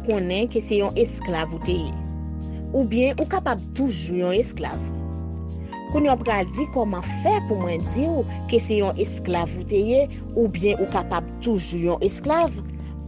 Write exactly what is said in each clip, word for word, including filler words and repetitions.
konnen ke se yon esklav ou te ye. Oubyen ou kapab toujou yon esklav. Kounye a w pral di kòman fè pou mwen di w ke se yon esklav ou te ye, oubyen ou kapab toujou yon esklav,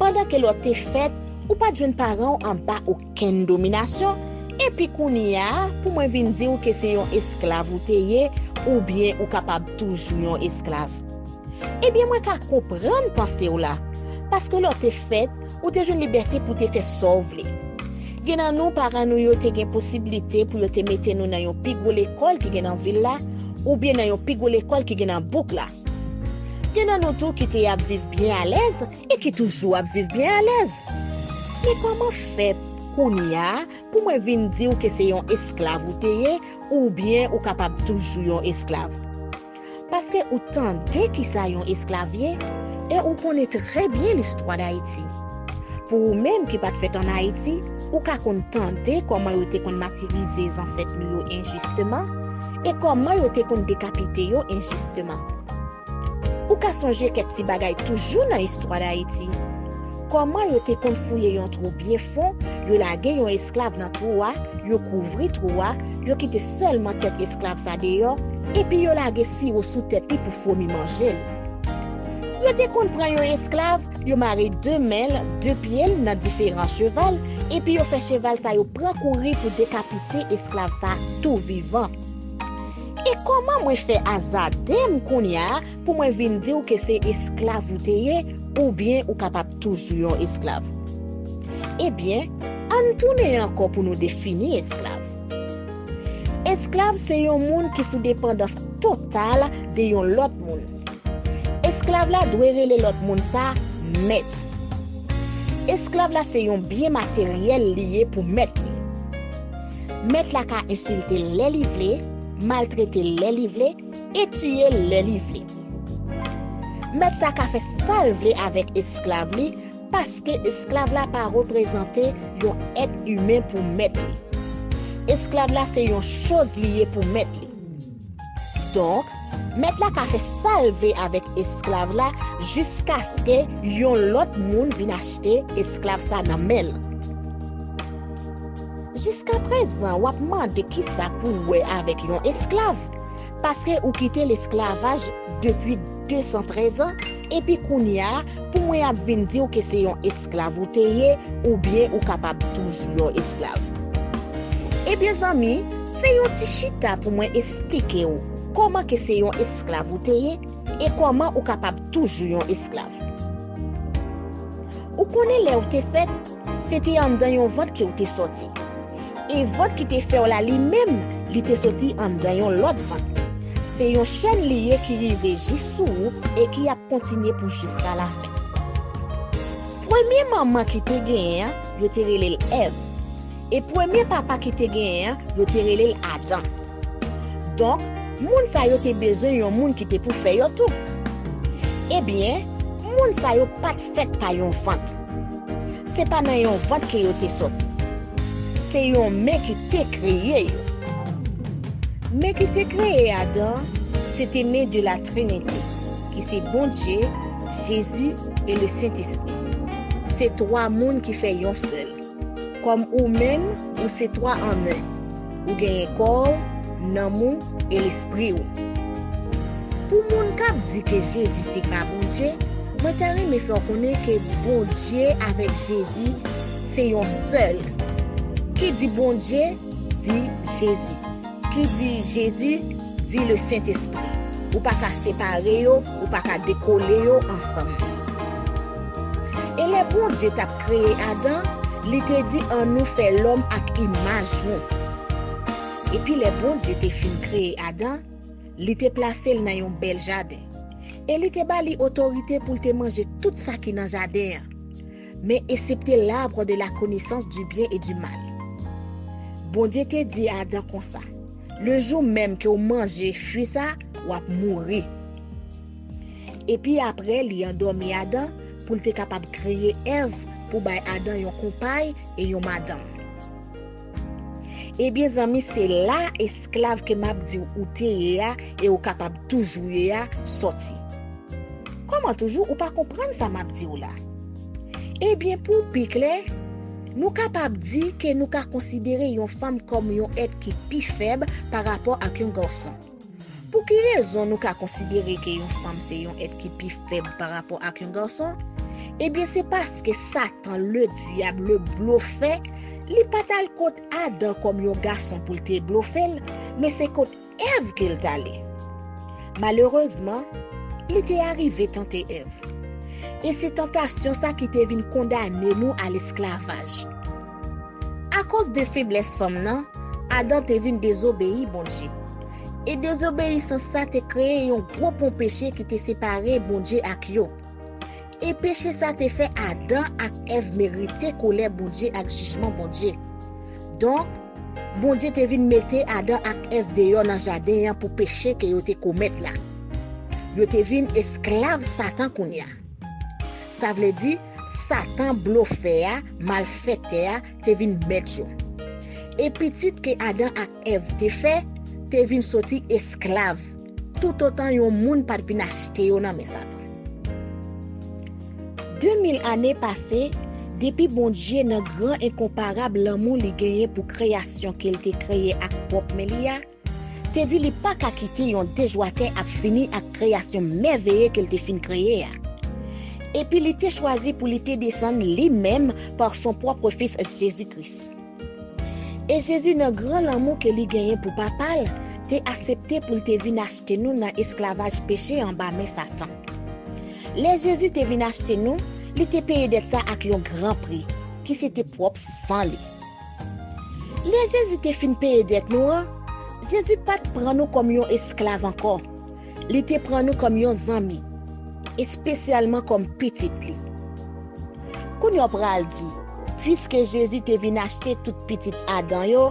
pandan ke lè w te fèt, ou pa t jwenn paran w anba okenn dominasyon, epi kounye a, pou mwen vin di w ke se yon esklav ou te ye, oubyen ou kapab toujou yon esklav. Ebyen, mwen ka konprann panse w la, paske lè w te fèt, ou te jwenn libète pou w te fè sa w vle. Gen nan nou, paran nou yo te gen posiblite pou yo te mete nou nan yon pi gwo lekòl ki gen nan vil la, oubyen nan yon pi gwo lekòl ki gen nan bouk la. Gen nan nou tou ki te ap viv byen alèz e ki toujou ap viv byen alèz. Men kòman fè kounye a pou mwen vin di w ke se yon esklav ou te ye, oubyen ou kapab toujou yon esklav? Paske ou tande kisa yon esklav ye, e ou konnen trè byen listwa Dayiti. Pou ou menm ki pa t fèt ann Ayiti, ou ka konn tande kòman yo te konn matirize zansèt nou yo enjisteman, e kòman yo te konn dekapite yo enjisteman. Ou ka sonje kèk ti bagay toujou nan istwa Dayiti. Kòman yo te konn fouye yon twou byen fon, yo lage yon esklav nan twou a, yo kouvri twou a, yo kite sèlman tèt esklav sa deyò, epi yo lage siwo sou tèt li pou fomi manje l. Yo te konn pran yon esklav, yo mare de men l, de pye l nan diferan cheval, epi yo fè cheval sa yo pran kouri pou dekapite esklav sa tou vivan. E kòman mwen fè azade m kounye a pou mwen vin di w ke se esklav ou te ye, oubyen ou kapab toujou yon esklav? Ebyen, ann tounen ankò pou nou defini esklav. Esklav se yon moun ki sou depandans total de yon lòt moun. Esklav la dwe rele lòt moun sa mèt. Esklav la se yon byen materyèl li ye pou mèt li. Mèt la ka ensilte l lè li vle, maltrete l lè li vle, e tiye l lè li vle. Mèt sa ka fè sa l vle avèk esklav li, paske esklav la pa reprezante yon èt imen pou mèt li. Esklav la se yon choz li ye pou mèt li. Donk, mèt la ka fè sa l vle avèk esklav la jiskaske yon lòt moun vin achte esklav sa nan men l. Jiskaprezan, w ap mande kisa pou w wè avèk yon esklav, paske ou kite lesklavaj depi de san trèz an, epi kounye a, pou mwen ap vin di w ke se yon esklav ou te ye, oubyen ou kapab toujou yon esklav. Ebyen, zanmi, fè yon ti chita pou mwen esplike w kòman ke se yon esklav ou te ye, e kòman ou kapab toujou yon esklav. Ou konnen lè w te fèt, se te anndan yon vant ke w te sòti. E vant ki te fè w la li menm, li te soti anndan yon lòt vant. Se yon chèn li ye ki rive jis sou ou e ki ap kontinye pou jiska lafen. Premye manman ki te genyen an, yo te rele l Èv. E premye papa ki te genyen an, yo te rele l Adan. Donk, moun sa yo te bezwen yon moun ki te pou fè yo tou. Ebyen, moun sa yo pa t fèt pa yon vant. Se pa nan yon vant ke yo te sòti. Se yon men ki te kreye yo. Men ki te kreye Adan, se te men de la Trinite, ki se Bondye, Jezi e le Sentespri. Se twa moun ki fè yon sèl. Kòm ou menm, ou se twa an en. Ou genyen kò w, nanm ou e lespri w. Pou moun k ap di ke Jezi se pa Bondye, mwen ta renmen fè w konnen ke Bondye avèk Jezi se yon sèl. Ki di Bondye, di Jezi. Ki di Jezi, di le Sentespri. Ou pa ka separe yo, ou pa ka dekole yo ansanm. E lè Bondye t ap kreye Adan, li te di, "Annou fè lòm ak imaj nou." Epi lè Bondye te fin kreye Adan, li te plase l nan yon bèl jaden. E li te ba li otorite pou l te manje tout sa ki nan jaden an. Men eksepte l'arbre de la connaissance du bien et du mal. Bondye te di Adan konsa, "Le jou menm ke w manje fwi sa, w ap mouri." Epi apre, li andòmi Adan pou l te kapab kreye Èv pou bay Adan yon konpay e yon madanm. Ebyen, zanmi, se la esklav ke m ap di w ou te ye a e ou kapab toujou ye a sòti. Kòman toujou ou pa konprann sa m ap di w la? Ebyen, pou w pi klè, Nou kapab di ke nou ka konsidere yon fanm kòm yon èt ki pi fèb pa rapò ak yon gason. Pou ki rezon nou ka konsidere ke yon fanm se yon èt ki pi fèb pa rapò ak yon gason? Ebyen, se paske Satan, Ledyab, le blofè, li pa t al kot Adan kòm yon gason pou l te blofe l, men se kot Èv ke l t ale. Malerezman, li te arive tante Èv. E se tantasyon sa ki te vin kondane nou a lesklavaj. Akoz de feblès fanm nan, Adan te vin dezobeyi Bondye. E dezobeyisans sa te kreye yon gwo pon peche ki te separe Bondye ak yo. E peche sa te fè Adan ak Èv merite kolè Bondye ak jijman Bondye. Donk, Bondye te vin mete Adan ak Èv deyò nan jaden an pou peche ke yo te komèt la. Yo te vin esklav Satan kounye a. Sa vle di, Satan, blofè a, malfektè a, te vin mèt yo. E pitit ke Adan ak Èv te fè, te vin soti esklav, toutotan yon moun pa t vin achte yo nan men Satan. De mil ane pase, depi Bondye nan gran enkonparab lanmou li genyen pou kreyasyon ke l te kreye ak pwòp men li a, te di li pa ka kite yon dejwatè ap fini ak kreyasyon mèveye ke l te fin kreye a. Epi li te chwazi pou li te desann li menm par son pwòp fis Jezi Kris. E Jezi nan gran lanmou ke li genyen pou Papa l, te aksepte pou l te vin achte nou nan esklavaj peche anba men Satan. Lè Jezi te vin achte nou, li te peye dèt sa ak yon gran pri, ki se te pwòp san li. Lè Jezi te fin peye dèt nou an, Jezi pa t pran nou kòm yon esklav ankò. Li te pran nou kòm yon zanmi, espesyalman kòm pitit li. Kounye a w pral di, piske Jezi te vin achte tout pitit Adan yo,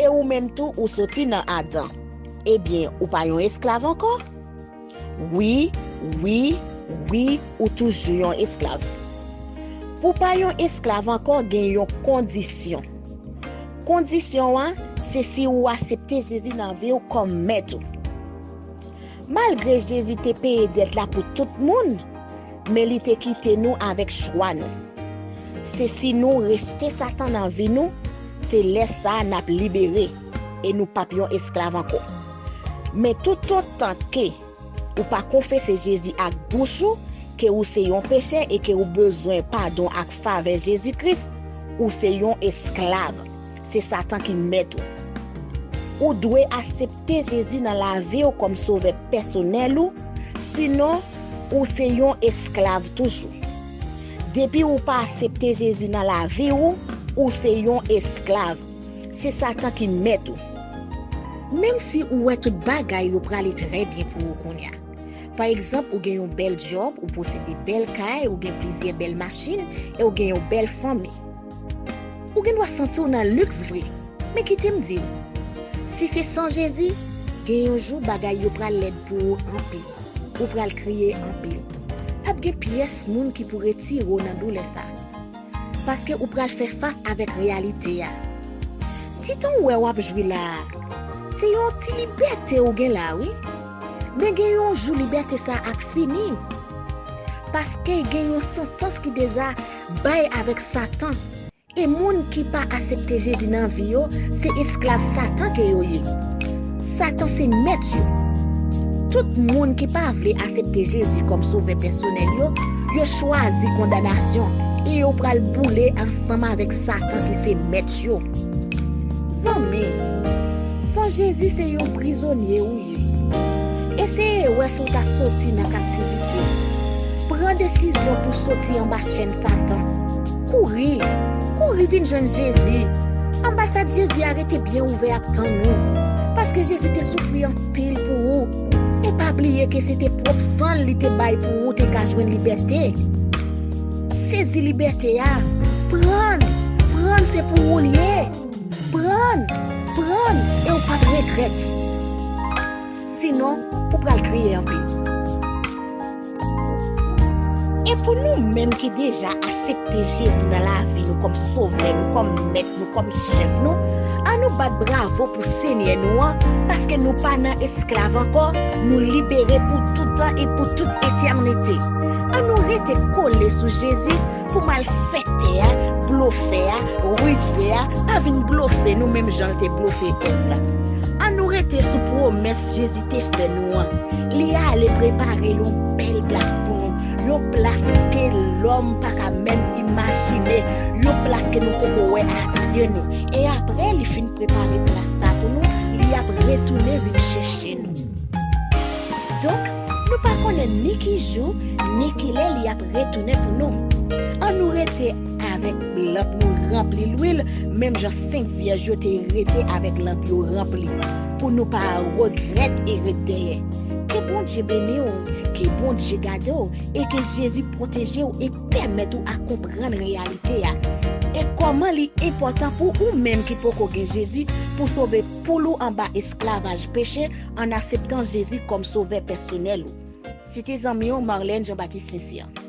e ou menm tou ou soti nan Adan, ebyen, ou pa yon esklav ankò? Wi, wi, wi, ou toujou yon esklav. Pou w pa yon esklav ankò, gen yon kondisyon. Kondisyon an, se si ou aksepte Jezi nan vi w kòm mèt ou. Malgre Jezi te peye dèt la pou tout moun, men li te kite nou avèk chwa nou. Se si nou rejte Satan nan vi nou, se lè sa a n ap libere e nou p ap yon esklav ankò. Men toutotan ke ou pa konfese Jezi ak bouch ou ke ou se yon pechè e ke ou bezwen padon ak favè Jezi Kris, ou se yon esklav. Se Satan ki mèt ou. Ou dwe aksepte Jezi nan lavi w kòm Sovè pèsonèl ou, sinon ou se yon esklav toujou. Depi ou pa aksepte Jezi nan lavi w, ou se yon esklav. Se Satan ki mèt ou. Menm si ou wè tout bagay yo prale trè byen pou ou kounye a. Pa egzanp, ou gen yon bèl djòb, ou posede bèl kay, ou gen plizyè bèl machin, e ou gen yon bèl fanmi. Ou gendwa santi w nan liks vre, men kite m di w, si se san Jezi, gen yon jou bagay yo pral lèd pou ou anpil. Ou pral kriye anpil. P ap gen pyès moun ki pou retire w nan doulè sa a. Paske ou pral fè fas avèk reyalite a. Ti tan w wè w ap jwi la a, se yon ti libète ou gen la, wi. Men gen yon jou libète sa a ap fini. Paske gen yon santans ki deja bay avèk Satan. E moun ki pa aksepte Jezi nan vi yo, se esklav Satan ke yo ye. Satan se mèt yo. Tout moun ki pa vle aksepte Jezi kòm Sovè pèsonèl yo, yo chwazi kondanasyon e yo pral boule ansanm avèk Satan ki se mèt yo. Zanmi, san Jezi se yon prizonye ou ye. Eseye wè si w ta soti nan kaptivite. Pran desizyon pou soti anba chèn Satan. Kouri, kouri vin jwenn Jezi. Anbasad Jezi a rete byen ouvè ap tann ou. Paske Jezi te soufri anpil pou ou. E pa bliye ke se te pwòp san l li te bay pou ou te ka jwenn libète. Sezi libète a. Pran l, pran l, se pou ou l ye. Pran l, pran l, e w p ap regrèt. Sinon, ou pral kriye anpil. E pou nou menm ki deja aksepte Jezi nan lavi nou kòm Sovè nou, kòm Mèt nou, kòm Chèf nou, ann nou bat bravo pou Senyè nou an, paske nou pa nan esklav ankò, nou libere pou tout tan e pou tout etènite. Ann nou rete kole sou Jezi pou mal fè tè a, blofè a, rizè a, pa vin blofe nou menm jan l te blofe Èv la. Ann nou rete sou pwomès Jezi te fè nou an. Li ale prepare yon bèl plas pou nou, yon plas ke lòm pa ka menm imajine, yon plas ke nou poko wè a zye nou. E apre li fin prepare plas sa pou nou, li ap retounen vin chèche nou. Donk, nou pa konnen ni ki jou, ni ki lè li ap retounen pou nou. Ann nou rete avèk lanp nou ranpli lwil, menm jan senk vyèj yo te rete avèk lanp yo ranpli, pou nou pa regrèt e ret dèyè. Ke Bondye beni w, ke Bondye gade w, e ke Jezi pwoteje w e pèmèt ou a konprann reyalite a. E kòman li enpòtan pou ou menm ki poko gen Jezi pou sove poul ou anba esklavaj peche an akseptan Jezi kòm Sovè pèsonèl ou. Se te zanmi w Marlène Jean-Baptiste Sincère.